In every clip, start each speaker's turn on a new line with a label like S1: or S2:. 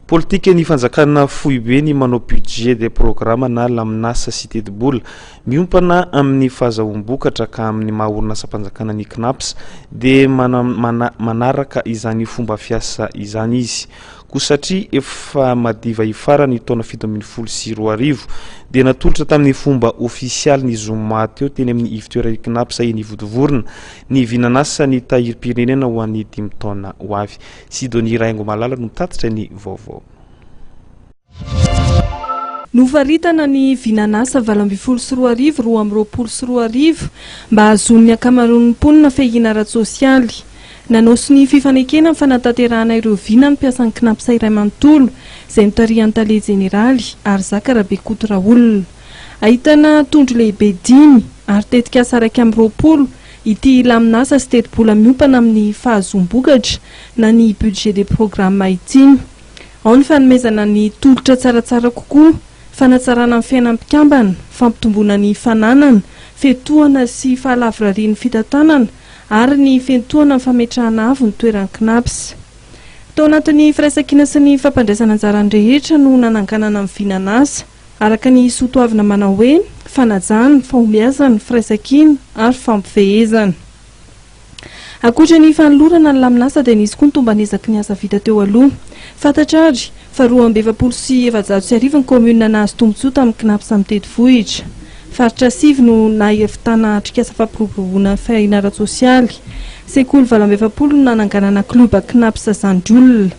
S1: Politikan'ny fanjakana foibe ny manao budget de programme na laminasa sy tetibola miompana amin'ny fahazahoam-bokatra ka amin'ny maha orinasam-panjakana ny Cnaps dia manaraka izany fomba fiasa izany izy. Koa satria efa madiva hifarana ny taona 2017 dia natolotra tamin'ny fomba ofisialy ny zoma teo teny amin'ny ivotoeran'ny Cnaps eny Vontovorona ny vinanasa ny tahirim-pirenena ho an'ny dimy taona ho avy. Sidonie Rahaingomalala no mitatitra ny vaovao.
S2: Nofaritana ny vinanasa 2018, 2022 mba hahazoan'ny ankamaroan'ny mponina fiahiana ara-tsosialy. Nanao sonia fifanekena ny fanatanterahana ireo vina ny mpiasan'ny Cnaps iray manontolo, izay notarihan'ny tale jeneraly, Arizaka Rabekoto Raolona. Ahitana tondro lehibe dimy ary tetikasa 21 Ity lamin'asa sy tetibola miompana amin'ny fahazoam-bokatra na ny budget de programme ity. Ao ny fanomezana ny tolotra tsaratsara kokoa, fanatsarana ny fiainan'ny mpikambana, fampitomboana ny fananana, fiantohana sy fahalavorarian'ny fitantanana ary ny fiantohana ny fametrahana avo ny toeran'ny Cnaps. Tao anatin'ny firaisankina sy ny fampandraisana anjara ny rehetra no nananganana ny vinan'asa. Araka ny soa toavina manao hoe, fanajana, fahombiazana, firaisankina ary fampifehezana. Ankoatra ny fanolorana ny laminasa dia nisy koa ny tomban'ezaky ny asa vita teo aloha. Fantatra ary fa 1442 ny kaominina nahazo tombontsoa tamin'ny Cnaps mitety vohitra. Faritra sivy no nahavitana atrikasa fampiroboroboana ny fiahiana ara-tsosialy. Sekoly 48 no nananganana klioba Cnaps zandriolona.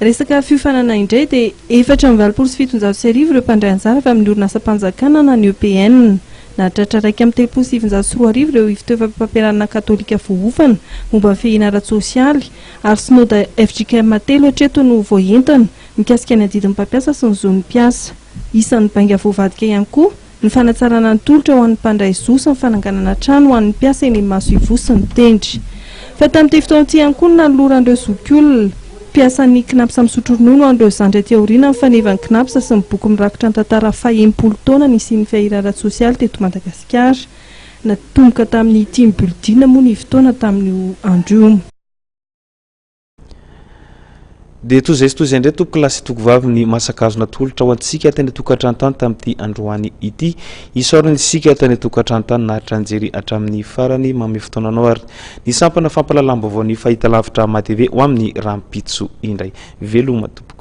S2: Resaka fiofanana indray dia 1784 ireo mpandray anjara avy amin'ny orinasam-panjakana na ny EPN. Nahatratra 2031 ireo ivontoeram-pampianarana katolika voaofana momba ny fiahiana ara-tsosialy ary synoda fjkm telo hatreto no voaentana mikasika ny adidin'ny mpampiasa sy ny zon'ny mpiasa. Isan'ny bainga voavadika ihany koa ny fanatsarana ny tolotra ho an'ny mpandray zo sy ny fananganana trano ho an'ny mpiasa eny Masoivoho sy ny Tendry. Fa tamin'ity fotoana ity ihany koa no nanoloran'ireo zokiolona, mpiasan'ny Cnaps misotro ronono ho an'ireo zandry aty aoriana ny fanevan'ny Cnaps sy ny boky mirakitra ny tantara fahenimpolo taona nisian'ny fiahiana ara-tsosialy teto Madagasikara. Natomboka tamin'ny team building moa ny fotoana tamin'io andro io.
S1: Dia toy izay sy toy izay indray tompoko lahy sy tokovavy ny masakazo natolotra ho antsika tany an-tokantrano tamin'ity androany ity. Isaorana isika tany an-tokantrano tany naharitra nijery hatramin'ny farany manome fotoana anao ary ny sampana fampahalalam-baovao ny fahitalavitra Hama TV ho amin'ny rahampitso indray. Veloma tompoko.